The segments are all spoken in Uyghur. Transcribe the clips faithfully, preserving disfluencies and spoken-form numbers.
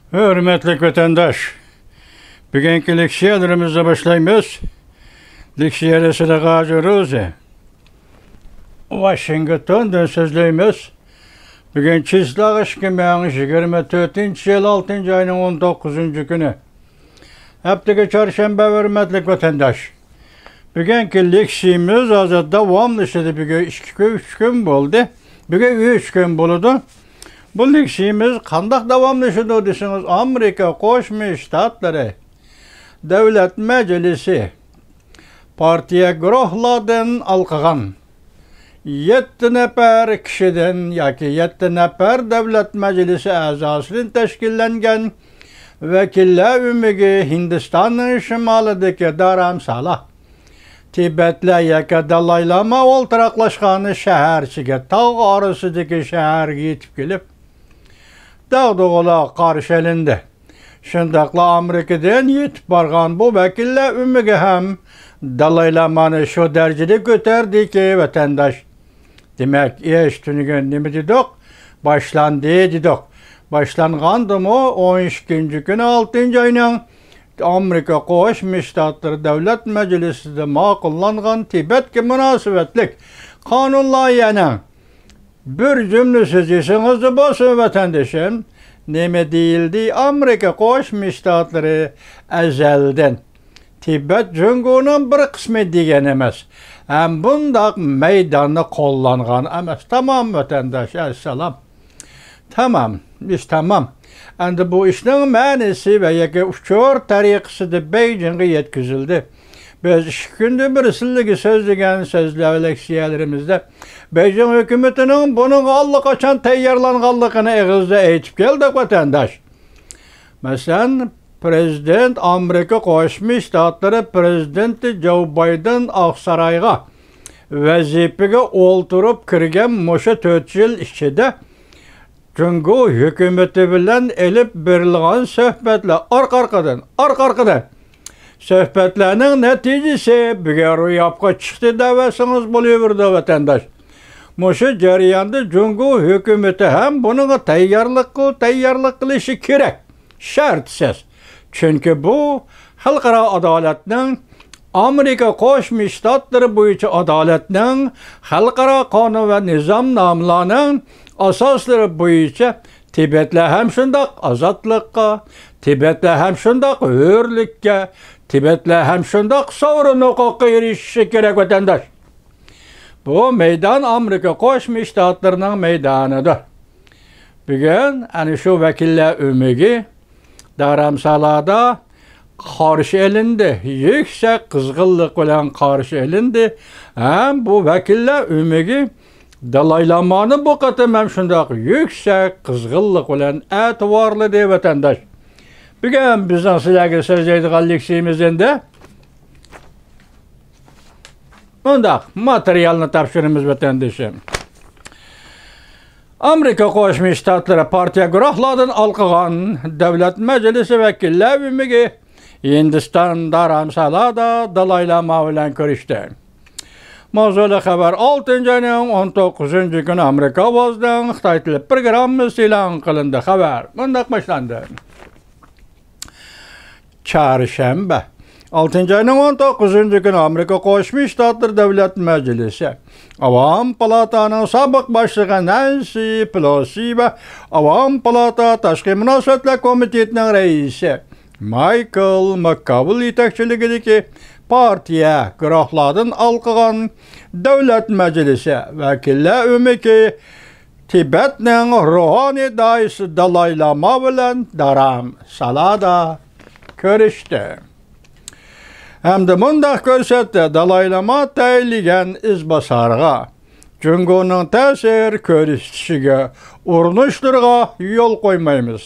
ھۆرمەتلىك ۋەتەنداش، بۈگۈنكى لېكسىيەلىرىمىزنى باشلايمىز. لېكسىيە رەسىلى غازى روزى، ۋاشىنگتوندىن سۆزلەيمىز. بۈگۈن چىسلاغ ئىككى مىڭ يىگىرمە تۆتىنچى يىل، ئالتىنچى ئاينىڭ ئون توققۇزىنچى كۈنى، ھەپتىگە چارشەنبە. ھۆرمەتلىك ۋەتەنداش، بۈگۈنكى لېكسىيىمىز ھازىر داۋاملىشىدۇ. بۈگۈن ئىككى كۈن، ئۈچ كۈن بولدى. بۈگۈن ئۈچ كۈن بولىدۇ. بۇ لېكسىيىمىز قانداق داۋاملىشىدۇ دېسىڭىز، ئامېرىكا قوشما شتاتلىرى دۆلەت مەجلىسى پارتىيە گۇرۇھلاردىن ھالقىغان يەتتە نەپەر كىشىدىن ياكى يەتتە نەپەر دۆلەت مەجلىسى ئەزاسىدىن تەشكىللەنگەن ۋەكىللەر ئۆمىكى ھىندىستاننىڭ شىمالىدىكى دارامسالا، تىبەتلەر ياكى دالاي لاما ئولتۇراقلاشقان شەھەرچىگە، تاغ ئارىسىدىكى شەھەرگە يېتىپ كېلىپ، داغدۇغىلارغا قارشى ئېلىندى. شۇنداقلا ئامېرىكىدىن يېتىپ بارغان بۇ ۋەكىللەر ئۆمىكى ھەم دالاي لامانى شۇ دەرىجىدە كۆتەردىكى، ۋەتەنداش، دېمەك، ئىش تۈنۈگۈن نېمە دېدۇق؟ باشلاندى دېدۇق. باشلانغاندىمۇ، ئون ئىككىنچى كۈنى، ئالتىنچى ئاينىڭ، ئامېرىكا قوشما شتاتلىرى دۆلەت مەجلىسىدە ماقۇللانغان تىبەتكە مۇناسىۋەتلىك قانۇن لايىھەنىڭ بىر جۈملىسى دېسىڭىزلا بولسۇن، ۋەتەندىشىم. نېمە دېيىلدى؟ ئامېرىكا قوشما شتاتلىرى ئەزەلدىن تىبەت جۇڭگونىڭ بىر قىسمى دېگەن ئەمەس، ھەم بۇنداق مەيداننى قوللانغان ئەمەس. تامام، ۋەتەنداش، ئەسسالام. تامام، ئىش تامام. ئەمدى بۇ ئىشنىڭ مەنىسى ۋە يەكى ئۇچۇر تەرىقىسىدە بېيجىڭغا يەتكۈزۈلدى. بىز ئىككى كۈندىن بېرى سىلەرگە سۆزلىگەن سۆزلەر ۋە لېكسىيەلىرىمىزدە بېيجىڭ ھۆكۈمىتىنىڭ بۇنىڭغا ئاللىقاچان تەييارلانغانلىقىنى ئېغىزدا ئېيتىپ كەلدۇق، ۋەتەنداش. مەسىلەن، پىرېزىدېنت، ئامېرىكا قوشما شتاتلىرى پىرېزىدېنتى جو بايدېن ئاقسارايغا ۋەزىپىگە ئولتۇرۇپ كىرگەن مۇشۇ تۆت يىل ئىچىدە جۇڭگو ھۆكۈمىتى بىلەن ئېلىپ بېرىلغان سۆھبەتلەر ئارقا-ئارقىدىن، ئارقا-ئارقىدىن سۆھبەتلەرنىڭ نەتىجىسى بۈگۈن روياپقا چىقتى دەۋەرسىڭىز بولۇۋېرىدۇ، ۋەتەنداش. مۇشۇ جەرياندا جۇڭگو ھۆكۈمىتى ھەم بۇنىڭغا تەييارلىق قىل-، تەييارلىق قىلىشى كېرەك. شەرتسىز. چۈنكى بۇ خەلقئارا ئادالەتنىڭ، ئامېرىكا قوشما شتاتلىرى بويىچە ئادالەتنىڭ، خەلقئارا قانۇن ۋە نىزامنامىلارنىڭ ئاساسلىرى بويىچە تىبەتلەر ھەم شۇنداق ئازادلىققا، تىبەتلەر ھەم شۇنداق ھۆرلۈككە، تىبەتلەر ھەم شۇنداق سۇۋېرېن ھوقۇققا ئېرىشىشى كېرەك، ۋەتەنداش. بۇ مەيدان ئامېرىكا قوشما شتاتلىرىنىڭ مەيدانىدۇر. بۈگۈن ئەنە شۇ ۋەكىللەر ئۆمىكى دارامسالادا قارشى ئېلىندى، يۈكسەك قىزغىنلىق بىلەن قارشى ئېلىندى. ھەم بۇ ۋەكىللەر ئۆمىكى دالاي لامانى بۇ قېتىم ھەم شۇنداق يۈكسەك قىزغىنلىق بىلەن ئەتىۋارلىدى، ۋەتەنداش. بۈگۈن بىزنىڭ سىلەرگە سۆزلەيدىغان لېكسىيىمىز ئەمدى مۇنداق ماتېرىيالنى تاپشۇرىمىز، ۋەتەندىشىم. ئامېرىكا قوشما شتاتلىرى پارتىيە گۇرۇھلاردىن ھالقىغان دۆلەت مەجلىسى ۋەكىللەر ئۆمىكى ھىندىستان دارامسالادا دالاي لاما بىلەن كۆرۈشتى. ماۋزۇلۇق خەۋەر ئالتىنچى ئاينىڭ ئون توققۇزىنچى كۈنى ئامېرىكا ئاۋازىنىڭ خىتاي تىلى پروگراممىسى ئېلان قىلىندى. خەۋەر مۇنداق باشلاندى. چارشەنبە، ئالتىنچى ئاينىڭ ئون توققۇزىنچى كۈنى ئامېرىكا قوشما شتاتلىرى دۆلەت مەجلىسى ئاۋام پالاتانىڭ سابىق باشلىقى نەنسى پېلوسى ۋە ئاۋام پالاتا تاشقى مۇناسىۋەتلەر كومىتېتىنىڭ رەئىسى مايكل ماككاۋېل يېتەكچىلىكىدىكى پارتىيە گۇرۇھلاردىن ھالقىغان دۆلەت مەجلىسى ۋەكىللەر ئۆمىكى تىبەتنىڭ روھانىي داھىيسى دالاي لاما بىلەن دارامسالادا كۆرۈشتى. ھەمدە مۇنداق كۆرسەتتى، دالاي لاما تەيىنلىگەن ئىزباسارغا جۇڭگونىڭ تەسىر كۆرسىتىشىگە ئۇرۇنۇشلىرىغا يول قويمايمىز.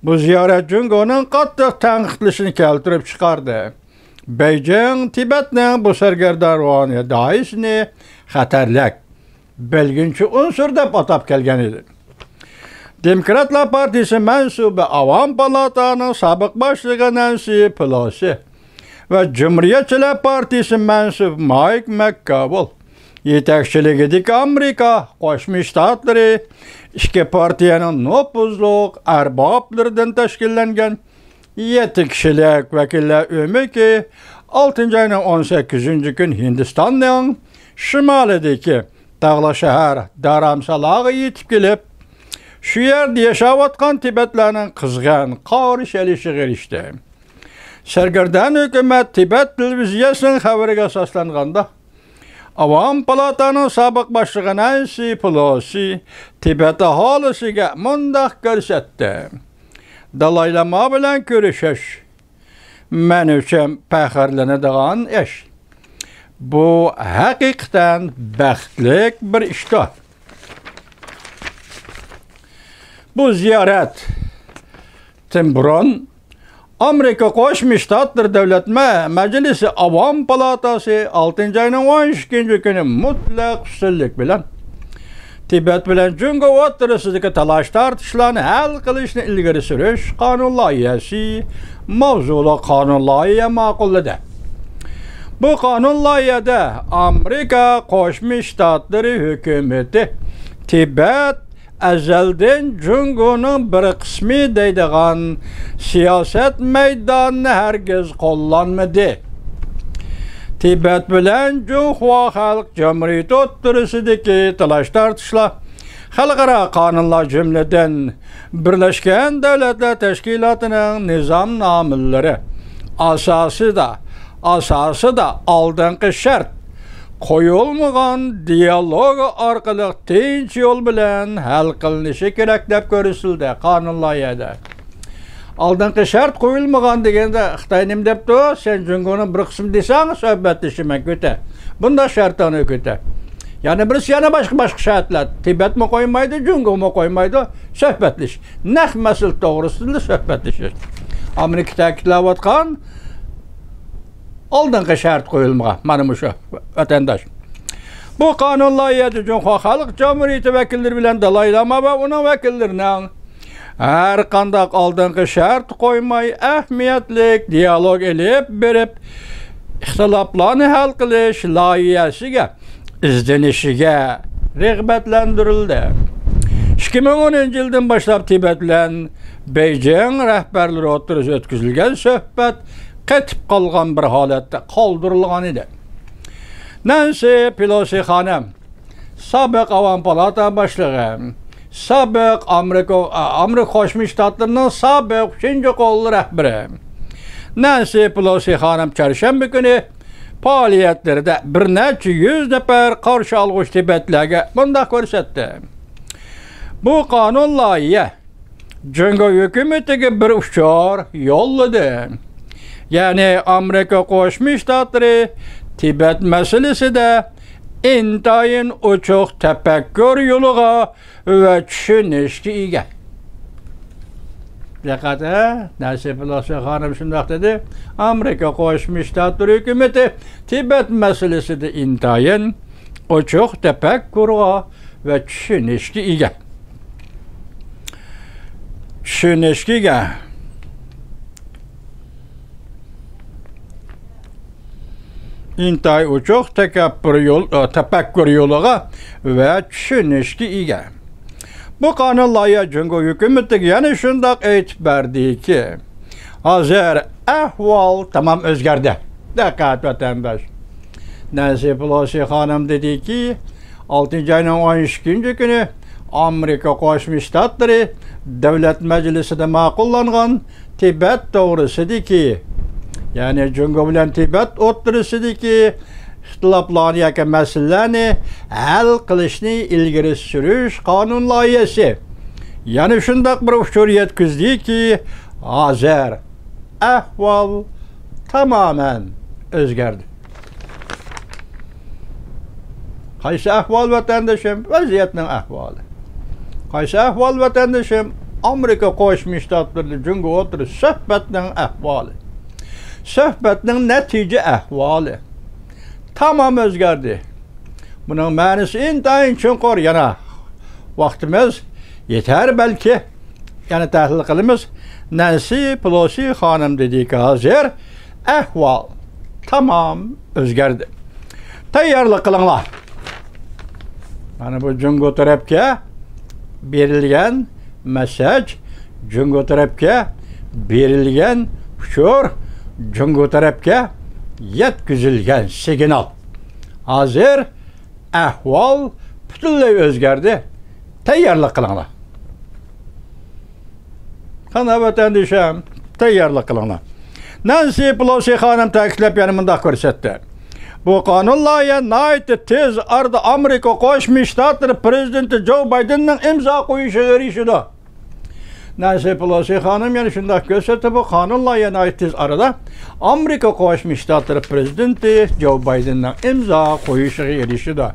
بۇ زىيارەت جۇڭگونىڭ قاتتىق تەنقىدلىشىنى كەلتۈرۈپ چىقاردى. بېيجىڭ تىبەتنىڭ بۇ سەرگەردان روھانىي داھىيسىنى خەتەرلىك، بۆلگۈنچى ئۇنسۇر دەپ ئاتاپ كەلگەن ئىدى. دېموكراتلار پارتىيىسى مەنسۇبى ئاۋام پالاتانىڭ سابىق باشلىقى نەنسى پېلوسى ۋە جۇمھۇرىيەتچىلەر پارتىيىسى مەنسۇبى مايك ماككاۋېل يېتەكچىلىكىدىكى ئامېرىكا قوشما شتاتلىرى ئىككى پارتىيەنىڭ نوپۇزلۇق ئەربابلىرىدىن تەشكىللەنگەن يەتتە كىشىلىك ۋەكىللەر ئۆمىكى ئالتىنچى ئاينىڭ ئون سەككىزىنچى كۈنى ھىندىستاننىڭ شىمالىدىكى تاغلىق شەھەر دارامسالاغا يېتىپ كېلىپ، شۇ يەردە ياشاۋاتقان تىبەتلەرنىڭ قىزغىن قارشى ئېلىشىغا ئېرىشتى. سەرگەردان ھۆكۈمەت تىبەت تېلېۋىزىيەسىنىڭ خەۋىرىگە ئاساسلانغاندا، ئاۋام پالاتانىڭ سابىق باشلىقى نەنسى پېلوسى تىبەت ئاھالىسىگە مۇنداق كۆرسەتتى: دالاي لاما بىلەن كۆرۈشۈش مەن ئۈچۈن پەخىرلىنىدىغان ئىش. بۇ ھەقىقەتەن بەختلىك بىر ئىشتۇر. بۇ زىيارەتتىن بۇرۇن ئامېرىكا قوشما شتاتلىرى دۆلەت مە-، مەجلىسى ئاۋام پالاتاسى ئالتىنچى ئاينىڭ ئون ئىككىنچى كۈنى مۇتلەق ئۈستۈنلۈك بىلەن تىبەت بىلەن جۇڭگو ئوتتۇرىسىدىكى تالاش-تارتىشلارنى ھەل قىلىشنى ئىلگىرى سۈرۈش قانۇن لايىھەسى ماۋزۇلۇق قانۇن لايىھە ماقۇللىدى. بۇ قانۇن لايىھەدە ئامېرىكا قوشما شتاتلىرى ھۆكۈمىتى تىبەت ئەزەلدىن جۇڭگونىڭ بىر قىسمى دەيدىغان سىياسەت مەيدانىنى ھەرگىز قوللانمىدى. تىبەت بىلەن جۇڭخۇا خەلق جۇمھۇرىيىتى ئوتتۇرىسىدىكى تالاش-تارتىشلار خەلقئارا قانۇنلار، جۈملىدىن بىرلەشكەن دۆلەتلەر تەشكىلاتىنىڭ نىزامنامىلىرى ئاساسىدا، ئاساسىدا ئالدىنقى شەرت قويۇلمىغان دىيالوگ ئارقىلىق تىنچ يول بىلەن ھەل قىلىنىشى كېرەك دەپ كۆرسىتىلدى قانۇن لايىھەدە. ئالدىنقى شەرت قويۇلمىغان دېگەندە، خىتاي نېمە دەپتۇ؟ سەن جۇڭگونىڭ بىر قىسمى دېسەڭ، سۆھبەتلىشىمەن، كۆتە. بۇنداق شەرتىڭنى كۆتە. يەنە بىرسى، يەنە باشقا، باشقا شەرتلەر. تىبەتمۇ قويمايدۇ، جۇڭگومۇ قويمايدۇ. سۆھبەتلىشىش. نەق مەسىلە توغرىسىدا سۆھبەتلىشىش. ئامېرىكا تەكىتلەۋاتقان ئالدىنقى شەرت قويۇلمىغان. مانا مۇشۇ، ۋەتەنداش. بۇ قانۇن لايىھەسى جۇڭخۇا خەلق جۇمھۇرىيىتى ۋەكىللىرى بىلەن دالاي لاما ۋە ئۇنىڭ ۋەكىللىرىنىڭ ھەر قانداق ئالدىنقى شەرت قويماي، ئەھمىيەتلىك دىيالوگ ئېلىپ بېرىپ، ئىختىلاپلارنى ھەل قىلىش لايىھەسىگە ئىزدىنىشىگە رىغبەتلەندۈرۈلدى. ئىككى مىڭ ئونىنچى يىلدىن باشلاپ تىبەت بىلەن بېيجىڭ رەھبەرلىرى ئوتتۇرىسىدا ئۆتكۈزۈلگەن سۆھبەت قېتىپ قالغان بىر ھالەتتە قالدۇرۇلغان ئىدى. نەنسى پېلوسى خانىم، سابىق ئاۋام پالاتا باشلىقى، سابىق ئامېرىكا، ئامېرىكا قوشما شتاتلىرىنىڭ سابىق ئۈچىنچى قول رەھبىرى نەنسى پېلوسى خانىم چارشەنبە كۈنى پائالىيەتلىرىدە بىر نەچچە يۈز نەپەر قارشى ئالغۇچى تىبەتلەرگە مۇنداق كۆرسەتتى: بۇ قانۇن لايىھە جۇڭگو ھۆكۈمىتىگە بىر ئۇچۇر يوللىدى. يەنى ئامېرىكا قوشما شتاتلىرى تىبەت مەسىلىسىدە ئىنتايىن ئوچۇق تەپەككۇر يولىغا ۋە چۈشىنىشكە ئىگە. دىققەت، ھە؟ نەنسى پېلوسى خانىم شۇنداق دېدى. ئامېرىكا قوشما شتاتلىرى ھۆكۈمىتى تىبەت مەسىلىسىدە ئىنتايىن ئوچۇق تەپەككۇرغا ۋە چۈشىنىشكە ئىگە. چۈشىنىشكە ئىگە. ئىنتايىن ئوچۇق تەكەببۇر يول، ئە، تەپەككۇر يولىغا ۋە چۈشىنىشكە ئىگە. بۇ قانۇن لايىھە جۇڭگو ھۆكۈمىتىگە يەنە شۇنداق ئېيتىپ بەردىكى، ھازىر ئەھۋال تامام ئۆزگەردى. دىققەت، ۋەتەنداش. نەنسى پېلوسى خانىم دېدىكى، ئالتىنچى ئاينىڭ ئون ئىككىنچى كۈنى ئامېرىكا قوشما شتاتلىرى دۆلەت مەجلىسىدە ماقۇللانغان تىبەت توغرىسىدىكى، يەنى جۇڭگو بىلەن تىبەت ئوتتۇرىسىدىكى ئىختىلاپلارنى ياكى مەسىلىلەرنى ھەل قىلىشنى ئىلگىرى سۈرۈش قانۇن لايىھەسى يەنە شۇنداق بىر ئۇچۇر يەتكۈزدىكى، ھازىر ئەھۋال تامامەن ئۆزگەردى. قايسى ئەھۋال، ۋەتەندىشىم؟ ۋەزىيەتنىڭ ئەھۋالى. قايسى ئەھۋال، ۋەتەندىشىم؟ ئامېرىكا قوشما شتاتلىرىدا جۇڭگو ئوتتۇرىسىدا سۆھبەتنىڭ ئەھۋالى. سۆھبەتنىڭ نەتىجە ئەھۋالى تامام ئۆزگەردى. بۇنىڭ مەنىسى ئىنتايىن چوڭقۇر. يەنە ۋاقتىمىز يېتەر بەلكى. يەنە تەھلىل قىلىمىز. نەنسى پېلوسى خانىم دېدىكى، ھازىر ئەھۋال تامام ئۆزگەردى. تەييارلىق قىلىڭلار. مانا بۇ جۇڭگو تەرەپكە بېرىلگەن مەسساژ، جۇڭگو تەرەپكە بېرىلگەن ئۇچۇر، جۇڭگو تەرەپكە يەتكۈزۈلگەن سىگنال. ھازىر ئەھۋال پۈتۈنلەي ئۆزگەردى. تەييارلىق قىلىڭلار. قانداق ۋەتەندىشىم، تەييارلىق قىلىڭلار. نانسى پېلوسى خانىم تەكىتلەپ يەنە مۇنداق كۆرسەتتى. بۇ قانۇن لايىھە ناھايىتى تېز ئارىدا ئامېرىكا قوشما شتاتلىرى پىرېزىدېنتى جو بايدېننىڭ ئىمزا قويۇشىغا ئېرىشىدۇ. نانسى پېلوسى خانىم يەنە شۇنداق كۆرسەتتى، بۇ قانۇن لايىھە ناھايىتى تېز ئارىدا ئامېرىكا قوشما شتاتلىرى پىرېزىدېنتى جو بايدېننىڭ ئىمزا قويۇشىغا ئېرىشىدۇ.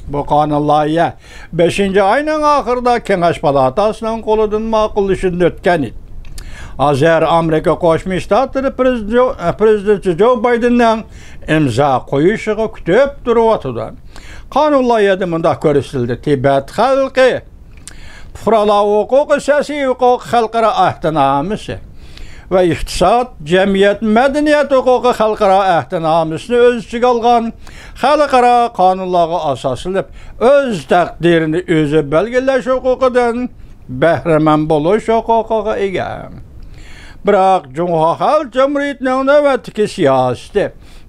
بۇ قانۇن لايىھە بەشىنچى ئاينىڭ ئاخىرىدا كېڭەش پالاتاسىنىڭ قولىدىن ماقۇللىشىدىن ئۆتكەن ئىدى. ھازىر ئامېرىكا قوشما شتاتلىرى پىرېزىدېنتى، پىرېزىدېنتى جو بايدېننىڭ ئىمزا قويۇشىغا كۈتۈپ تۇرۇۋاتىدۇ. قانۇن لايىھەدە مۇنداق كۆرسىتىلدى، تىبەت خەلقى پۇقرالار ھوقۇقى، سىياسىي ھوقۇق خەلقئارا ئەھدىنامىسى ۋە ئىقتىساد، جەمئىيەت، مەدەنىيەت ھوقۇقى خەلقئارا ئەھدىنامىسىنى ئۆز ئىچىگە ئالغان خەلقئارا قانۇنلارغا ئاساسلىنىپ، ئۆز تەقدىرىنى ئۆزى بەلگىلەش ھوقۇقىدىن بەھرىمەن بولۇش ھوقۇقىغا ئىگە. بىراق، جۇڭخۇا خەلق جۇمھۇرىيىتىنىڭ نۆۋەتتىكى سىياسىتى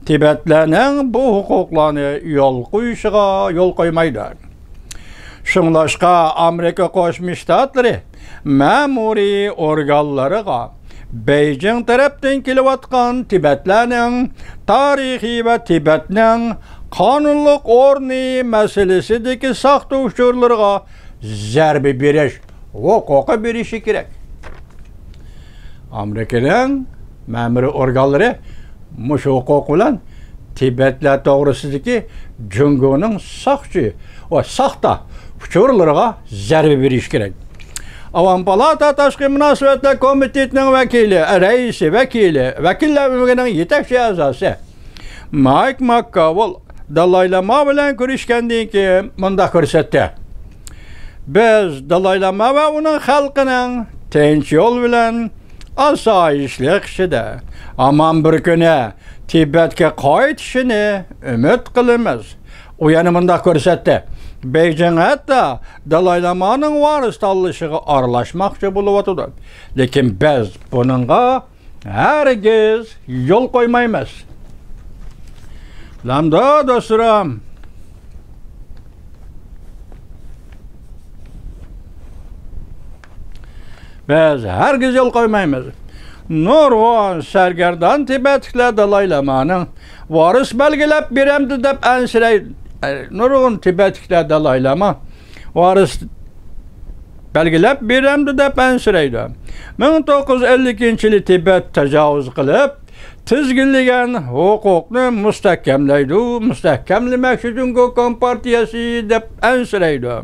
تىبەتلەرنىڭ بۇ ھوقۇقلارنى يول قويۇشىغا يول قويمايدۇ. شۇڭلاشقا، ئامېرىكا قوشما شتاتلىرى مەمۇرىي ئورگانلىرىغا بېيجىڭ تەرەپتىن كېلىۋاتقان تىبەتلەرنىڭ تارىخى ۋە تىبەتنىڭ قانۇنلۇق ئورنى مەسىلىسىدىكى ساختا ئۇچۇرلىرىغا زەربە بېرىش ھوقۇقى بېرىشى كېرەك. ئامېرىكىنىڭ مەمۇرىي ئورگانلىرى مۇشۇ ھوقۇق بىلەن تىبەتلەر توغرىسىدىكى جۇڭگونىڭ ساقچى ۋە ساختا ئۇچۇرلىرىغا زەربە بېرىشى كېرەك. ئاۋام پالاتا تاشقى مۇناسىۋەتلەر كومىتېتىنىڭ ۋەكىلى، رەئىسى، ۋەكىلى، ۋەكىللەر ئۆمىكىنىڭ يېتەكچى ئەزاسى مايك ماككاۋول دالاي لاما بىلەن كۆرۈشكەندىن كېيىن مۇنداق كۆرسەتتى: بىز دالاي لاما ۋە ئۇنىڭ خەلقىنىڭ تىنچ يول بىلەن ئاسايىشلىق ئىچىدە ئامان بىر كۈنى تىبەتكە قايتىشىنى ئۈمىد قىلىمىز. ئۇ يەنە مۇنداق كۆرسەتتى: بېيجىڭ ھەتتا دالاي لامانىڭ ۋارىس تاللىشىغا ئارىلاشماقچى بولۇۋاتىدۇ. لېكىن بىز بۇنىڭغا ھەرگىز يول قويمايمىز. بىلەمدۇ، دوستلىرىم؟ بىز ھەرگىز يول قويمايمىز. نۇرغۇن سەرگەردان تىبەتلىكلەر دالاي لامانىڭ ۋارىس بەلگىلەپ بېرەمدۇ دەپ ئەنسىرەيدۇ. نۇرغۇن تىبەتلىكلەر دالاي لاما ۋارىس بەلگىلەپ بېرەمدۇ دەپ ئەنسىرەيدۇ. مىڭ توققۇز يۈز ئەللىكىنچى يىلى تىبەت تاجاۋۇز قىلىپ، تىزگىنلىگەن ھوقۇقنى مۇستەھكەملەيدۇ، مۇستەھكەملىمەكچى جۇڭگو كومپارتىيەسى دەپ ئەنسىرەيدۇ.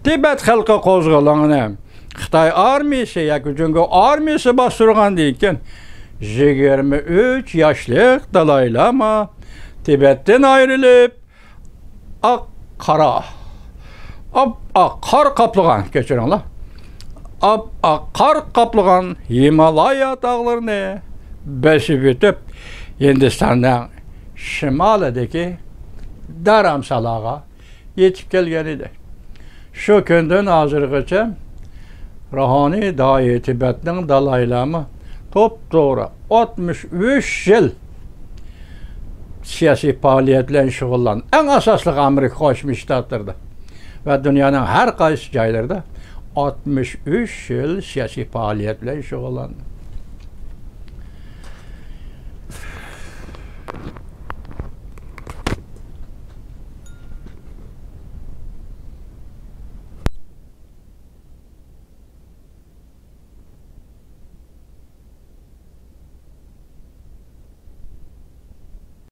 تىبەت خەلقى قوزغىلىڭىنى خىتاي ئارمىيىسى ياكى جۇڭگو ئارمىيىسى باستۇرغاندىن كېيىن، يىگىرمە ئۈچ ياشلىق دالاي لاما تىبەتتىن ئايرىلىپ، ئاق قارا، ئاپئاق قار قاپلىغان، كەچۈرۈڭلار، ئاپئاق قار قاپلىغان ھىمالايا تاغلىرىنى بېسىپ ئۆتۈپ، ھىندىستاننىڭ شىمالىدىكى دارامسالاغا يېتىپ كەلگەن ئىدى. شۇ كۈندىن ھازىرغىچە روھانىي داھىي تىبەتنىڭ دالاي لاما توپتوغرا ئاتمىش ئۈچ يىل سىياسىي پائالىيەت بىلەن شۇغۇللاندى. ئەڭ ئاساسلىقى ئامېرىكا قوشما شتاتلىرىدا ۋە دۇنيانىڭ ھەر قايسى جايلىرىدا ئاتمىش ئۈچ يىل سىياسىي پائالىيەت بىلەن شۇغۇللاندى.